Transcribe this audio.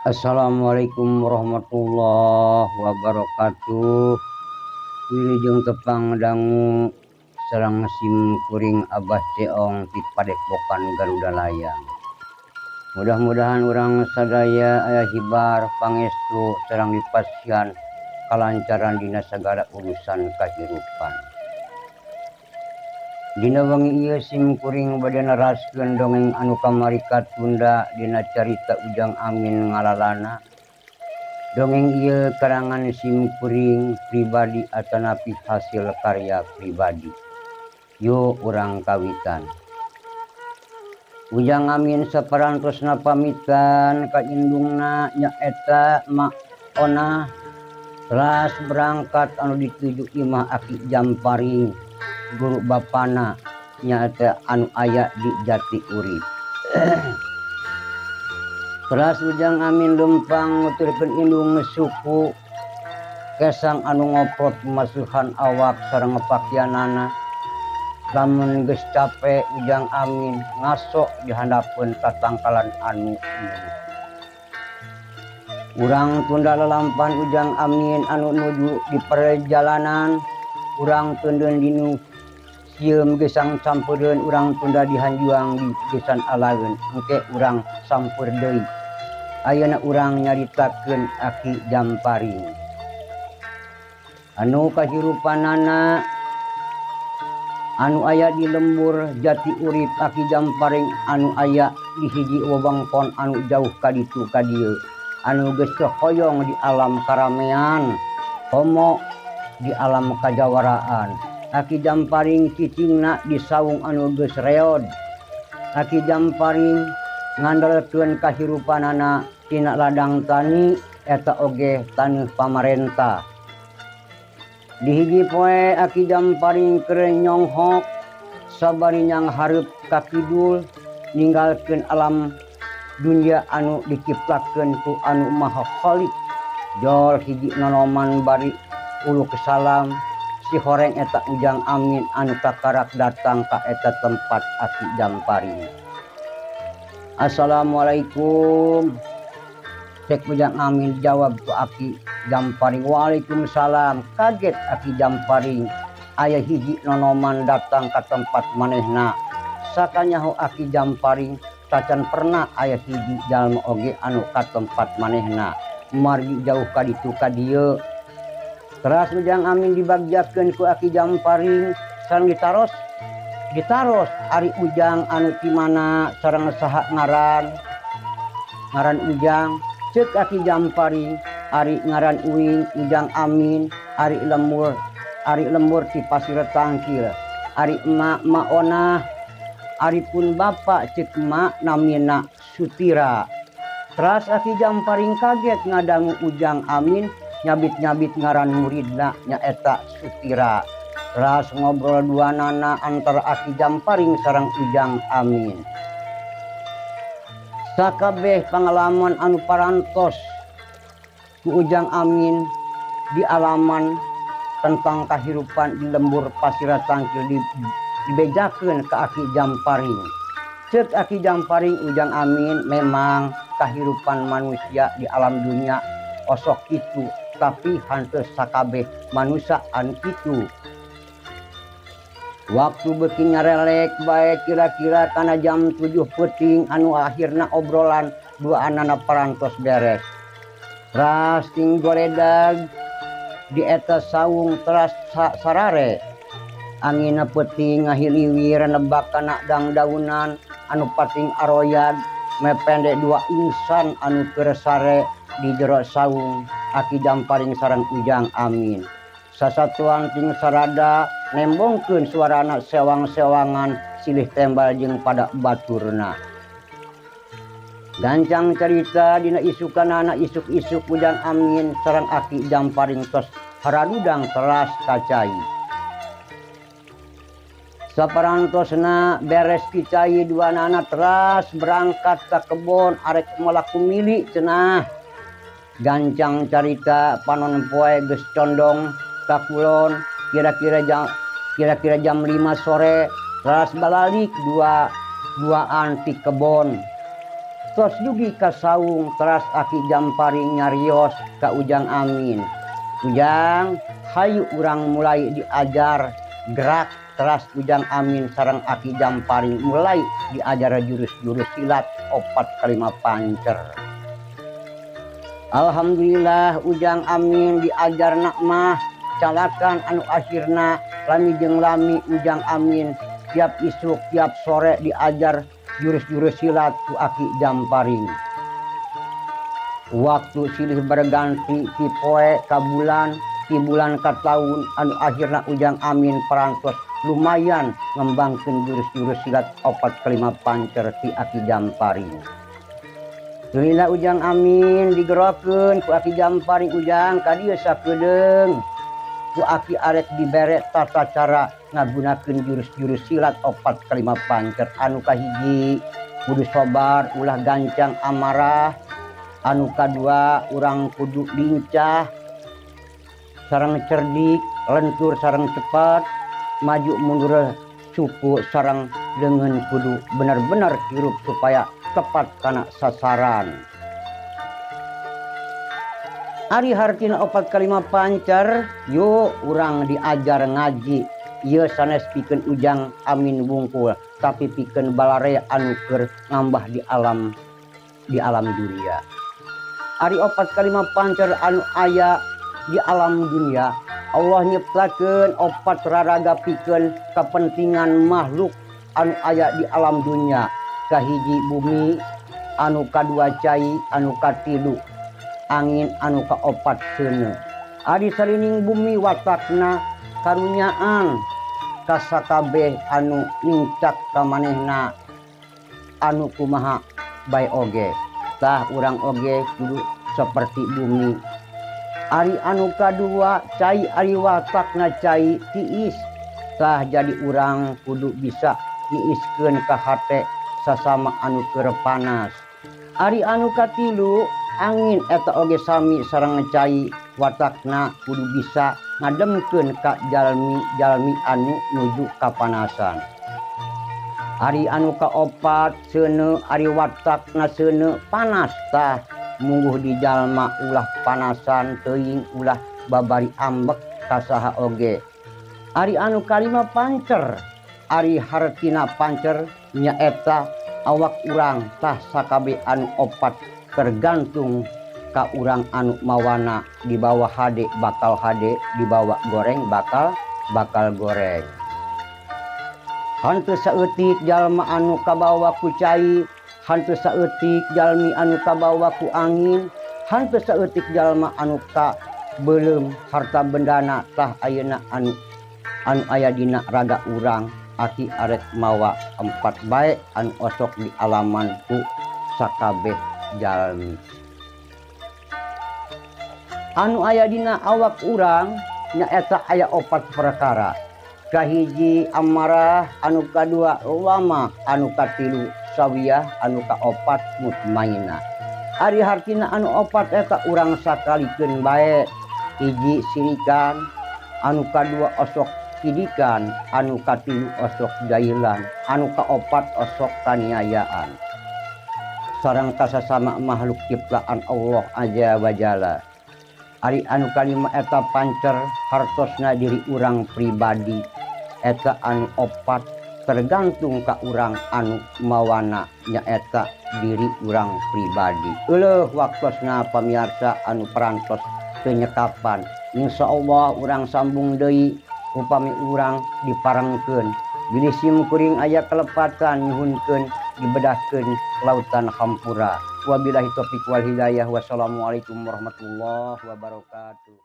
Assalamualaikum warahmatullahi wabarakatuh. Wilujeng tepang dangu sareng sim kuring Abah Ceong ti Padepokan Garuda Layang. Mudah-mudahan urang sadaya aya hibar pangestu sareng dipasihan kalancaran dina sagala urusan kahirupan. Dina wengi ieu sim kuring bade neraskeun dongeng anu kamari katunda dina carita Ujang Amin ngalalana. Dongeng ieu karangan sim kuring pribadi atanapi hasil karya pribadi. Yo urang kawitan. Ujang Amin saparantosna pamitan ka indungna nyaeta Mak Onah teras berangkat anu dituju imah Aki Jamparing guru bapana nyaeta anu aya di Jati Urip. Teras Ujang Amin lempang nuturkeun indung suku kesang anu ngoprot masuhan awak sareng pakianana. Lamun geus capek Ujang Amin ngasok di handapeun tatangkalan anu ieu. Urang tunda lalampan Ujang Amin anu nuju di perjalanan, urang tundeun dinu sieum gesang sampereun, urang tunda dihanjuang di gesan alaeun, engke urang samper deui. Ayeuna urang nyaritakeun Aki Jamparing anu kahirupanana anu aya di lembur Jati Urip. Aki Jamparing anu aya di hiji wewengkon anu jauh ka ditu ka dieu, anu geus hoyong di alam karamean homo di alam kajawaraan. Aki Jamparing cicingna di saung anu geus reod. Aki Jamparing ngandelkeun kahirupanana tina ladang tani eta oge taneuh pamarentah. Di hiji poe Aki Jamparing keur nyonghok sabari nyanghareup ka kidul ninggalkeun alam dunya anu diciptakeun ku anu Maha Khalik. Jol hiji nonoman bari uluk salam si horeng eta Ujang Amin anu kakarak datang ka eta tempat Aki Jamparing. Assalamualaikum. Cek Ujang Amin jawab ku Aki Jamparing, waalaikumsalam. Kaget Aki Jamparing aya hiji nonoman datang ka tempat manehna. Sakanyaho Aki Jamparing tacan pernah aya hiji jalma oge anu ka tempat manehna, margi jauh ka ditu ka dieu. Teras Ujang Amin dibagjakeun ku Aki Jamparing sareng ditaros ari Ujang anu ti mana sareng saha ngaran Ujang. Ceuk Aki Jamparing ari ngaran uing Ujang Amin, ari lembur ti Pasir Tangkil, ari emak Mak Onah, ari pun bapak ceuk emak namina Sutira. Teras Aki Jamparing kaget ngadangu Ujang Amin nyabit-nyabit ngaran muridna nyaeta Sutira. Teras ngobrol dua nana antara Aki Jamparing sareng Ujang Amin. Sakabeh pangalaman anu parantos ku Ujang Amin di alaman tentang kahirupan di lembur Pasir Tangkil dibejakeun ka Aki Jamparing. Ceuk Aki Jamparing, Ujang Amin memang kahirupan manusia di alam dunia osok itu, tapi hanteu sakabeh manusia anu kitu. Waktu beuki nyarelek bae kira-kira kana jam 7 peuting anu akhirna obrolan dua anana parantos beres. Teras ting goredag di eta saung teras sarare. Angina peuting ngahiliwir nebak kana dangdaunan anu pating aroyag mepende dua insan anu keur sare di jero saung Aki Jamparing sareng Ujang Amin. Sasatuan ting sarada nembongkeun suarana sewang-sewangan silih tembal jeung pada baturna. Gancang carita dina isukanana isuk-isuk Ujang Amin sareng Aki Jamparing tos haradudang teras kacai. Saparantosna beres kicai dua nana teras berangkat ka kebon arek melak kumili cenah. Gancang carita panon poe geus condong ka kulon kira-kira jam 5 sore teras balalik duaan ti kebon. Tos dugi ka saung teras Aki Jamparing nyarios ka Ujang Amin. Ujang, hayu urang mulai diajar gerak. Teras Ujang Amin sareng Aki Jamparing mulai diajar jurus-jurus silat opat kalima pancer. Alhamdulillah Ujang Amin diajar nak mah calakan anu akhirna lami jeung lami Ujang Amin tiap isuk tiap sore diajar jurus-jurus silat ku Aki Jamparing. Waktu silih berganti ti poe ka bulan, ti bulan ka taun anu akhirna Ujang Amin parantos lumayan ngembangkeun jurus-jurus silat opat kelima pancer ti Aki Jamparing. Lila Ujang Amin digerokeun ku Aki Jamparing, Ujang ka dieu sakedeung. Ku Aki arek dibere tata cara ngagunakeun jurus-jurus silat opat kelima pancer. Anu kahiji kudu sabar ulah gancang amarah, anu kadua urang kudu lincah sareng cerdik, lentur sareng cepat, maju mundur suku sareng leungeun kudu bener-bener hirup supaya tepat kana sasaran. Ari hartina opat kalima pancer, yo urang diajar ngaji. Ieu sanes pikeun Ujang Amin wungkul, tapi pikeun balarea anu keur ngambah di alam dunia. Ari opat kalima pancer anu aya di alam dunia, Allah nyiptakeun opat raraga pikeun kepentingan makhluk anu aya di alam dunia. Kahiji bumi, anu kadua cai, anu katilu angin, anu kaopat seuneu. Ari salining bumi watakna karunyaan kasakabeh anu nincak ka manehna anu kumaha bae oge. Tah urang oge kudu seperti bumi. Ari anu kadua cai, ari watakna cai tiis. Tah jadi urang kudu bisa niiskeun ka hate sasama anu keur panas. Ari anu katilu angin, eta oge sami sareng cai watakna kudu bisa ngademkeun ka jalmi-jalmi anu nuju kapanasan. Ari anu kaopat seuneu, ari watakna seuneu panas. Tah mungguh di jalma ulah panasan teuing, ulah babari ambek ka saha oge. Ari anu kalima pancer, ari hartina pancer nyaeta awak urang. Tah sakabeh anu opat tergantung ka urang anu mawana, dibawa hade bakal hade, dibawa goreng bakal goreng. Hantu saeutik jalma anu kabawa ku cai, hantu saeutik jalmi anu kabawa ku angin, hantu saeutik jalma anu ka beuleum harta bendana. Tah ayeuna anu aya dina raga urang, aki arek mawa empat bae anu osok di alaman ku sakabeh jalmi. Anu aya dina awak urang nyaeta aya opat perkara. Kahiji amarah, anu kadua lama, anu katilu sawiyah, anu kaopat mutmainah. Ari hartina anu opat eta urang sakalikeun bae. Hiji sirikan, anu kadua osok sidikan, anu katilu osok jailan, anu kaopat osok kaniayaan. Sareng kasasama makhluk ciptaan Allah Azza wa Jalla. Ari anu kalima eta pancer hartosna diri urang pribadi. Eta anu opat tergantung ka urang anu mawana nyaeta diri urang pribadi. Euleuh waktosna pamiarsa anu parantos penyekapan. Insyaallah urang sambung deui upami urang diparengkeun. Bilih sim kuring aya kelepatan nyuhunkeun dibedahkeun lautan hampura. Wabillahi taufiq wal hidayah. Wassalamualaikum warahmatullahi wabarakatuh.